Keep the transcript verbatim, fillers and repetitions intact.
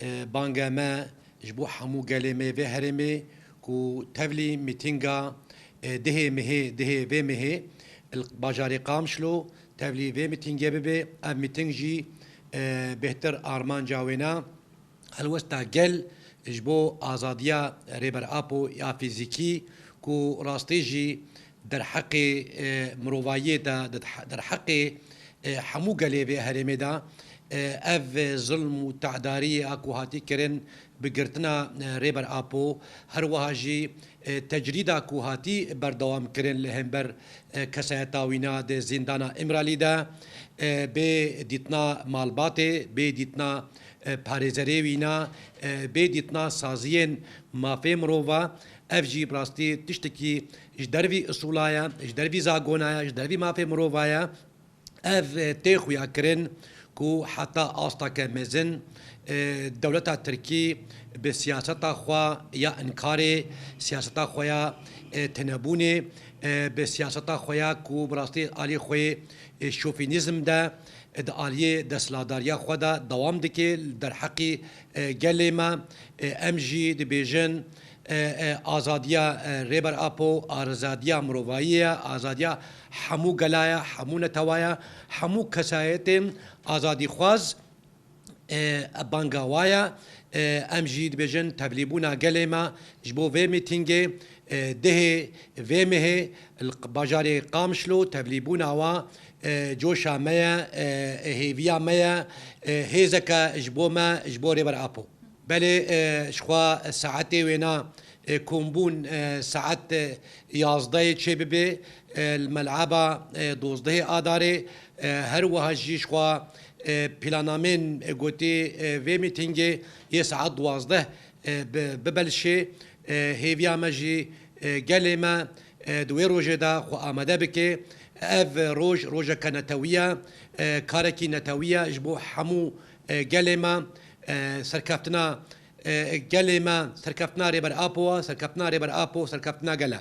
E, banga me ji bo hemû gelê me vê herêmê ku tevlî mîtînga, e, dihê mehê, dihê vê mehê li bajarê Qamişlo tevlî vê mîtîngê bibe. Ev mîtîng jî, e, bêhtir armanca wêna helwesta gel ji bo azadiya Rêber Apo ya fîzîkî ku rastî jî derheqê, e, mirovayiyê de, de, derheqê, e, hemû gelê vê herêmê de, e, ev zilm û te'darî ya ku hatî kirin bi girtina, e, Rêber Apo, her wiha jî, e, tecrîda ku hatî berdewam kirin li hember, e, kesayeta wîna di zîndana Îmralî de, e, bê dîtina malbatê, bê dîtina, e, parêzerê wîna, e, bê dîtina saziyên mafê mirova, ev jî bi rastî tiştekî ji dervî usûla ye, ji dervî zagona ye, ji dervî mafê mirova ye. Ev, e, tê xuyakirin ku heta asteke mezin, e, dewleta Tirkî bi siyaseta xwe ya înkarê, siyaseta xwe ya, e, tenebûnê, e, bi siyaseta xwe ya ku bi rastî alî xwe, e, şofînîzm de, e, di aliyê desthilatdariya xwe de dewam dike li derheqî, e, gelê me. E, em jî dibêjin, e, e, azadiya, e, Rêber Apo, azadiya mirovayî ye, azadiya hemû gela ye, hemû netewa ye, hemû kesayetên azadîxwaz, e, banga wa ye. E, em jî dibêjin tevlîbûna gelê me ji bo vê mîtîngê, e, dihê vê mehê li q-, bajarê Qamişlo tevlîbûna wa, e, coşa me ye, e, hêviya me ye, e, hêzeke ji bo me, ji bo Rêber Apo. Belê, e, ji xwe saetê wêna, e, kombûn, e, saet, e, yazdehê çêbibe, e, li mel'eba, e, dozdehê Adarê, e, her wiha jî ji xwe, e, planamên, e, gotî, e, vê mîtîngê yê saet duwazdeh, e, bi-, bibe li şê, e, hêviya me jî, e, gelê me, e, di wê rojê de xwe amade bike. Ev roj, rojeke netewî ye, e, karekî netewî ye ji bo hemû, e, gelê me, e, serkeftina, e, gelê me, serkeftina Rêber Apo, serkeftina Rêber Apo, serkeftina gele.